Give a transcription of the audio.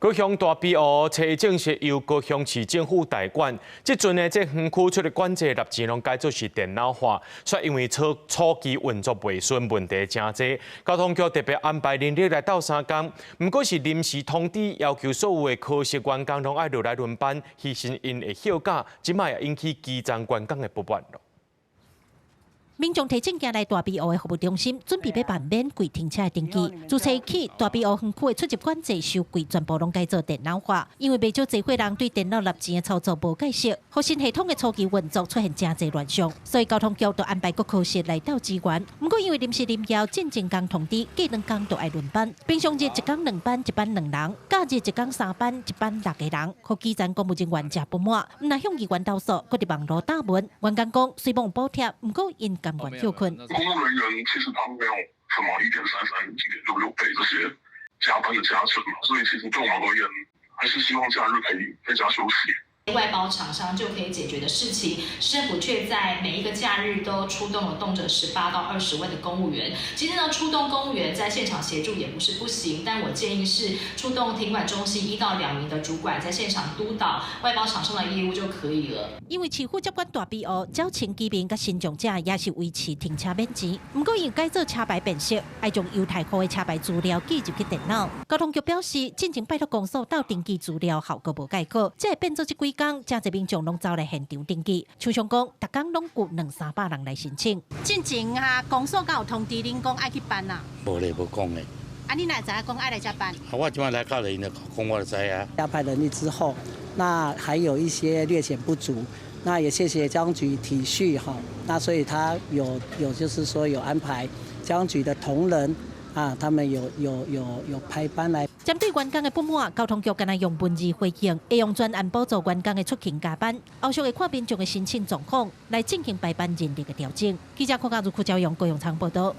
高雄大埤湖車正是由高雄市政府代管，這陣呢，這園區出入管制納錢攏改做是電腦化，卻因為初期運作袂順，問題誠濟。交通局特別安排人力來鬥相共，毋過是臨時通知要求所有的科室員工攏愛落來輪班，犧牲𪜶的休假，這擺也引起基層員工的不滿囉。民眾提證件來大埤湖的服務中心，準備欲辦免跪停車的登記。自初起，大埤湖園區的出入管制收櫃全部攏改做電腦化，因為袂少濟歲人對電腦納錢的操作無解釋，予新系統的初期運作出現誠濟亂象，所以交通局就安排各科室來鬥支援。毋過因為臨時臨要進前工通知，隔兩工就愛輪班。平常日一工兩班，一班兩人；假日一工三班，一班六個人。予基層公務人員誠不滿，毋但向議員投訴，閣佇網路打文。員工講雖罔有補貼，毋過𪜶甘願歇睏。公務人員其實他們沒有什麼1.33、1.66倍這些加班的加成嘛，所以其實對我們而言，還是希望假日可以在家休息。外包廠商就可以解決的事情，市政府卻在每一個假日都出動了動輒18到20位的公務員。其實呢，出動公務員在現場協助也不是不行，但我建議是出動停管中心1到2名的主管在現場督導外包廠商的業務就可以了。因為市府接管大埤湖，繳清居民佮身障者也是維持停車免錢。毋過因改做車牌辨識，愛將猶太號的車牌資料記入去電腦。交通局表示，進前拜託公所鬥登記資料效果無蓋好，才會變做這幾工，誠濟民眾攏走來現場登記。廠商講，逐工攏有兩三百人來申請。進前啊，公所敢有通知恁講愛去辦啊？無咧，無講咧。啊，你哪會知影講愛來遮辦？啊，我這擺來到咧，𪜶就講我就知啊。加派人力之後，那還有一些略顯不足，那也謝謝交通局體恤哈，那所以他有就是說有安排交通局的同仁啊，他們有排班來。針對員工的不滿，交通局敢若用文字回應，會用專案補助員工的出勤加班，後續會看民眾的申請狀況來進行排班人力的調整。記者郭家如、柯昭陽、高永昌報道。